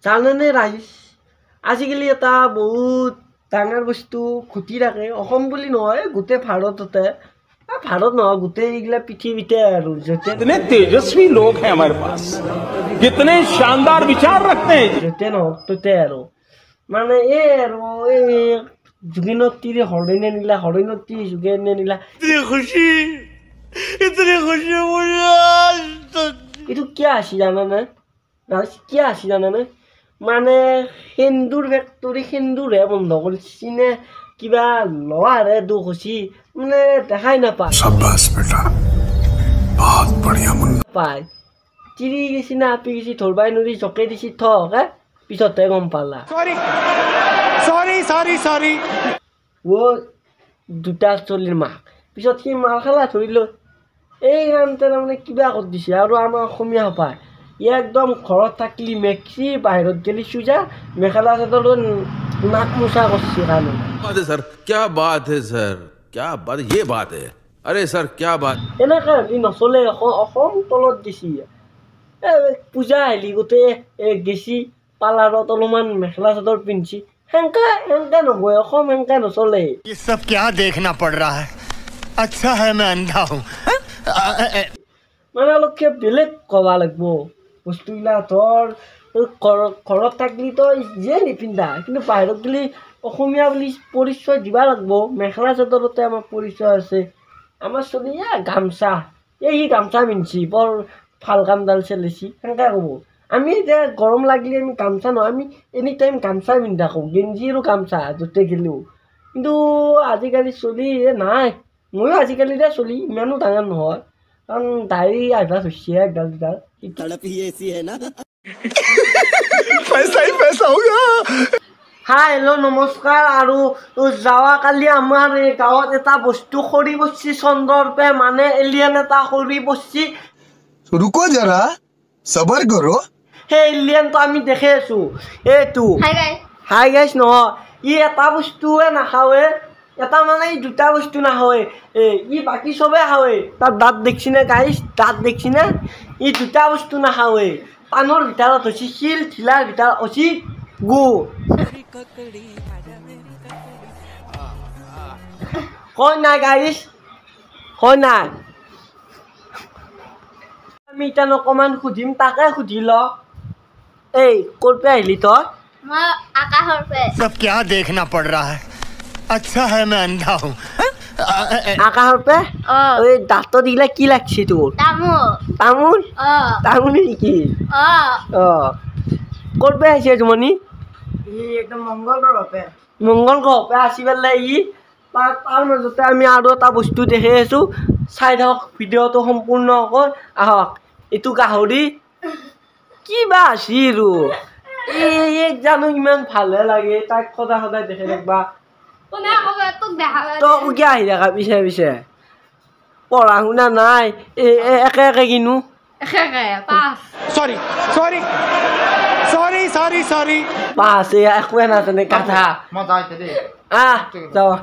জানেনে ৰাইজ, আজিকালি এটা বহুত ডাঙৰ বস্তু ঘটি থাকে, অসম বুলি নহয় গোটেই ভাৰততে, ভাৰত নহয় গোটেই এইগিলা পৃথিৱীতে আৰু য'তে कितने तेजस्वी लोग हैं हमारे पास, कितने शानदार विचार रखते हैं, য'তে নহওক ত'তে আৰু মানে এই আৰু এই যোগেনৰ তিৰি হৰিণে নিলা, হৰিণৰ তিৰি যোগেনে নিলা। খুশি ইতনি খুশি এইটো কিয় আছি জানানে? কিয় আছি জানানে? মানে সেন্দুৰ ফেক্টৰী সেন্দুৰহে বন্ধ কৰিছি নে কিবা লোৱাৰহে দুখ হৈছে, মানে দেখাই নাপায়। সাব্বাস বেটা, বহুত বঢ়িয়া মুন্না। পায় তিৰি গেছি না আপি গেছি ধৰবাই নৰি, জকে দিছি থক হে, পিছতহে গম পালা। সৰি সৰি সৰি সৰি। অ' দুটা চলিৰ মাক পিছত সি মাৰ খেলা ধৰিলো। এই কাৰণতে তাৰমানে কিবা কৰি দিছে। আৰু আমাৰ অসমীয়া সোপাই ই একদম ঘৰত থাকলি মেক্সি, বাহিৰত গেলি চুজা, মেখেলা চাদৰ নাক মোচা কৰছি। কাৰণে सर क्या बात है सर, क्या बात, ये बात है, अरे सर क्या बात। এনেকৈ হ'লে নচলে, অসম তলত গেছি। এই পূজা আহিলি গোটেই গেছি পাৰ্লাৰত অলপমান মেখেলা চাদৰ পিন্ধছি, সেনকা সেনকা নহয়, অসম সেনকা নচলে। ये सब क्या देखना पड़ रहा है, अच्छा है मैं अंधा हूँ। মানে অলপ কিবা বেলেগ ক'ব লাগিব বস্তুবিলাক। ধৰ ঘৰত থাকলি তই যিয়ে নিপিন্ধা, কিন্তু বাহিৰত গ'লে অসমীয়া বুলি পৰিচয় দিব লাগিব। মেখেলা চাদৰতে আমাৰ পৰিচয় আছে। আমাৰ চলি এ গামচা, এই সি গামচা পিন্ধছি বৰ ভাল কামডাল চলিছি, সেনেকৈ ক'ব। আমি এতিয়া গৰম লাগিলে আমি গামচা নহয়, আমি এনি টাইম গামচা পিন্ধি থাকোঁ, গেঞ্জি আৰু গামচা য'তে গ'লেও। কিন্তু আজিকালি চলি নাই, ময়ো আজিকালিৰে চলি ইমানো ডাঙৰ নহয়, কাৰণ দাড়ি আহিব ধৰিছে একডাল দুডাল। হাই হেল্ল' নমস্কাৰ। আৰু যোৱাকালি আমাৰ এই গাঁৱত এটা বস্তু সৰি পৰছি, চন্দ্ৰৰ পৰা মানে এলিয়েন এটা সৰি পৰছি। ৰুকো জৰা সবৰ কৰো। সেই এলিয়েনটো আমি দেখি আছো। এইটো হাই গাইছ নহয়, ই এটা বস্তুৱে নাখাৱে, এটা মানে ই দুটা বস্তু নাখাৱে, ই বাকী চবে খাৱে। তাৰ দাঁত দেখছি নে গাইছ, দাঁত দেখছি নে? ই দুটা বস্তু নাখাৱে, পাণৰ ভিতৰত হৈছে শিল, ঢিলাৰ ভিতৰত হৈছে গু। কয় নাই গাইছ, কয় নাই। আমি এতিয়া অকণমান সুধিম, তাকে সুধি ল। এই ক'ৰ পৰা আহিলি তই? মই আকাশৰ পৰা। सब क्या देखना पड़ रहा है, अच्छा है मैं अंधा हूँ। আকাশৰ পৰা? অ। এই দাঁতত এইগিলা কি লাগছে তোৰ? তামোল। তামোল? অ। তামোল নেকি? অ। অ। ক'ৰ পৰা আহিছে জুমনি? ই একদম মংগল গ্ৰহৰ পৰা। মংগল গ্ৰহৰ পৰা আসি পেলাই ই তাৰ মাজতে আমি আৰু এটা বস্তু দেখি আছোঁ। চাই থাকক ভিডিঅ'টো সম্পূৰ্ণকৈ। আহক, এইটো গাহৰি কিবা আছে আৰু এই জানো ইমান ভালহে লাগে, তাইক সদায় সদায় দেখি থাকবা। তই কিয় আহি থাকা পিছে পিছে? পঢ়া শুনা নাই, এই একে একে কিনো। সৰি সৰি সৰি সৰি সৰি। পাছ, এই একোৱে নাজানে গাধা। আহ যাওঁ।